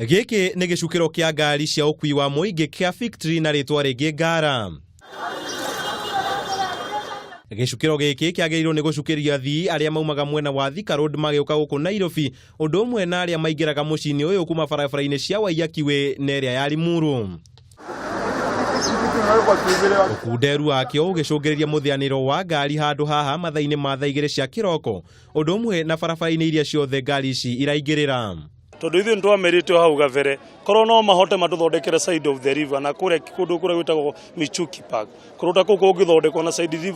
Gĩkĩ nĩ gĩcukĩro kĩa ngari cia ũkui wa mũingĩ kĩa Victory na rĩtwa rĩngĩ Ngara. Gĩcukĩro gĩkĩ kĩagĩrĩirwo nĩ gũcukĩria athii arĩa maumaga mwena wa Thika Road magĩũka gũkũ Nairobi, ũndũ ũmwe na arĩa maingĩraga mũciĩ-inĩ ũyũ kuma barabara-inĩ cia Waiyaki Way na ĩrĩa ya Limuru. Ũkunderu wakĩo ũgĩcũngĩrĩria mũthĩanĩro wa ngari handũ haha mathaa-inĩ ma thaa 2 cia kĩroko, ũndũ ũmwe na barabara-inĩ iria ciothe ngari ici iraingĩrĩra. Tondũ ithuĩ nĩtwamerĩte o hau gabere korwo no mahote matũthondekere side of the river na kũrĩa kũndũ kũrĩa gwĩtagwo Michuki Park, kũndũ ta kũu kũngĩthondekwo na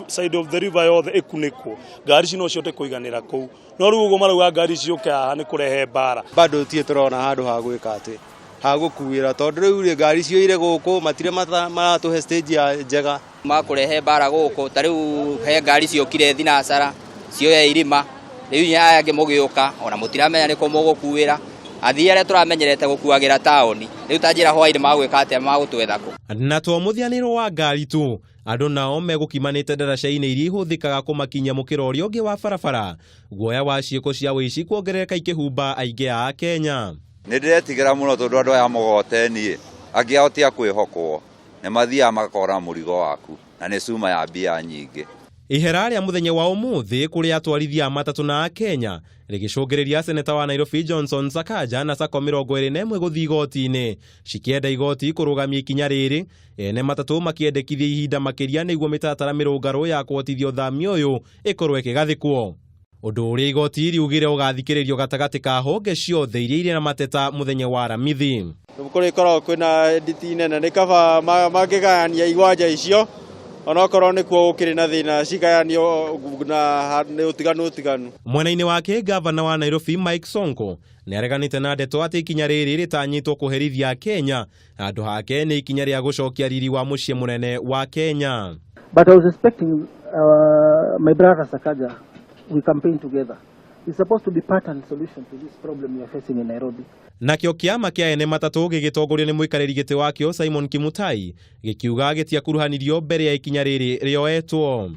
side of the river yothe ĩkunĩkwo, ngari ici no cihote kũiganĩra kũu. No rĩu ũguo marauga ngari ciũke haha nĩ kũrehe mbara. Bado tirĩ tũrona handũ ha gwĩka atĩ ha gũkuĩra, tondũ rĩu rĩ ngari ciyũire gũkũ, matirĩ maratũhe stage ya njega. Makũrehe mbara gũkũ, ta rĩu he ngari ciokire thinacara cioya irima, rĩu aya angĩ mũgĩũka ona mũtiramenya nĩkũ mũgũkuĩra. Athii arĩa tũramenyerete gũkuagĩra taũni rĩu ta njĩra hwaĩ-inĩ magwĩka atĩa, magũtwetha kũ? Na to mũthianĩro wa ngari tu, andũ nao megũkimanĩte ndaraca-inĩ iria ihũthĩkaga kũmakinyia mũkĩra ũrĩa ũngĩ wa barabara, guoya wa ciĩko cia ũici kuongerereka ikĩhumba aingĩ a Kenya. Nĩ ndĩretigĩra mũno tondũ andũ aya mũgoteni angĩ ao ti a kwĩhokwo, nĩ mathiaga makora mũrigo waku na nĩ cuma ya mbia nyingĩ. Ihera rĩa mũthenya wa ũmũthĩ kũrĩ atwarithia a matatũ na Akenya rĩgĩcũngĩrĩria seneta wa Nairobi Johnson Sakaja na Sacco 21 gũthiĩ igoti-inĩ cikĩenda igoti kũrũgamia ikinya rĩrĩ, ene matatũ makĩendekithia ihinda makĩria nĩguo mĩtaratara mĩrũngarũ ya kũhotithia ũthamia ũyũ ĩkorwo ĩkĩgathĩkwo. Ũndũ ũrĩa igoti riugire ũgathikĩrĩrio gatagatĩ ka honge ciothe iria irĩ na mateta mũthenya wa Aramithi. Kũrĩa ikoragwo kwĩna nditi nene, nĩ kaba mangĩgayania iwanja icio, onokorwo nĩkuo gũkĩrĩ na thĩna, cigayanio na nĩ ũtiganu ũtiganu. Mwena-inĩ wake gavana wa Nairobi Mike Sonko nĩ areganĩte na ndeto atĩ ikinya rĩrĩ rĩtanyĩtwo kũherithia Kenya, handũ hake nĩ ikinya rĩa gũcokia riri wa mũciĩ mũnene wa Kenya. But I was expecting my brother Sakaja, we campaign together. It's supposed to be part and solution to this problem we are facing in Nairobi. Nakĩo kĩama kĩa ene matatũ gĩgĩtongorio nĩ mũikarĩri gĩtĩ wakĩo Simon Kimutai gĩkiuga gĩtiakuruhanirio mbere ya ikinya rĩrĩ rĩoetwo.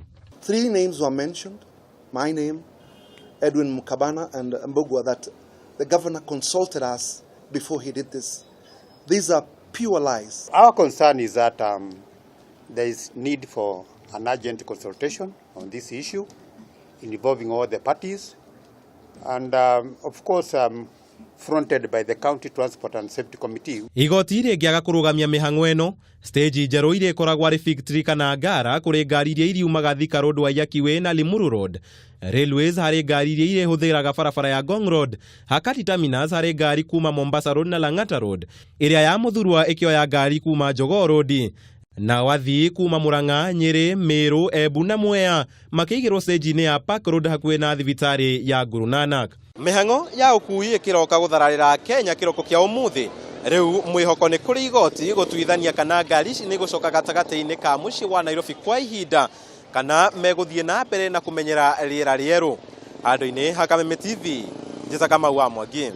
3 names were mentioned, my name, Edwin Mukabana and Mbugua, that the governor consulted us before he did this. These are pure lies. Our concern is that there is need for an urgent consultation on this issue involving all the parties and of course fronted by the County Transport and Safety Committee. Igoti rĩngĩaga kũrũgamia mĩhang'o ĩno, stage njerũ iria ikoragwo arĩ Victory kana Ngara kũrĩ ngari iria iriumaga Thika Road, Waiyaki Way na Limuru Road, Railways harĩ ngari iria irĩhũthĩraga barabara ya Ngong Road, Hakati Terminus harĩ ngari kuma Mombasa Road na Lang'ata Road, ĩrĩa ya Mũthurwa ĩkĩoya ngari kuma Jogoo Road, nao athii kuma Murang'a, Nyĩrĩ, Meru, Embu na Mwea makĩigĩrwo stage-inĩ ya Park Road hakuhĩ na thibitarĩ ya Guru Nanak. Mĩhang'o ya ũkui ĩkĩroka gũthararĩra Kenya kĩroko kĩa ũmũthĩ. Rĩu mwĩhoko nĩ kũrĩ igoti gũtuithania kana ngari ici nĩ gũcoka gatagatĩ-inĩ ka mũciĩ wa Nairobi kwa ihinda kana megũthiĩ na mbere na kũmenyera rĩera rĩerũ. Handũ-inĩ ha Kameme TV, Njĩta Kamau wa Mwangi.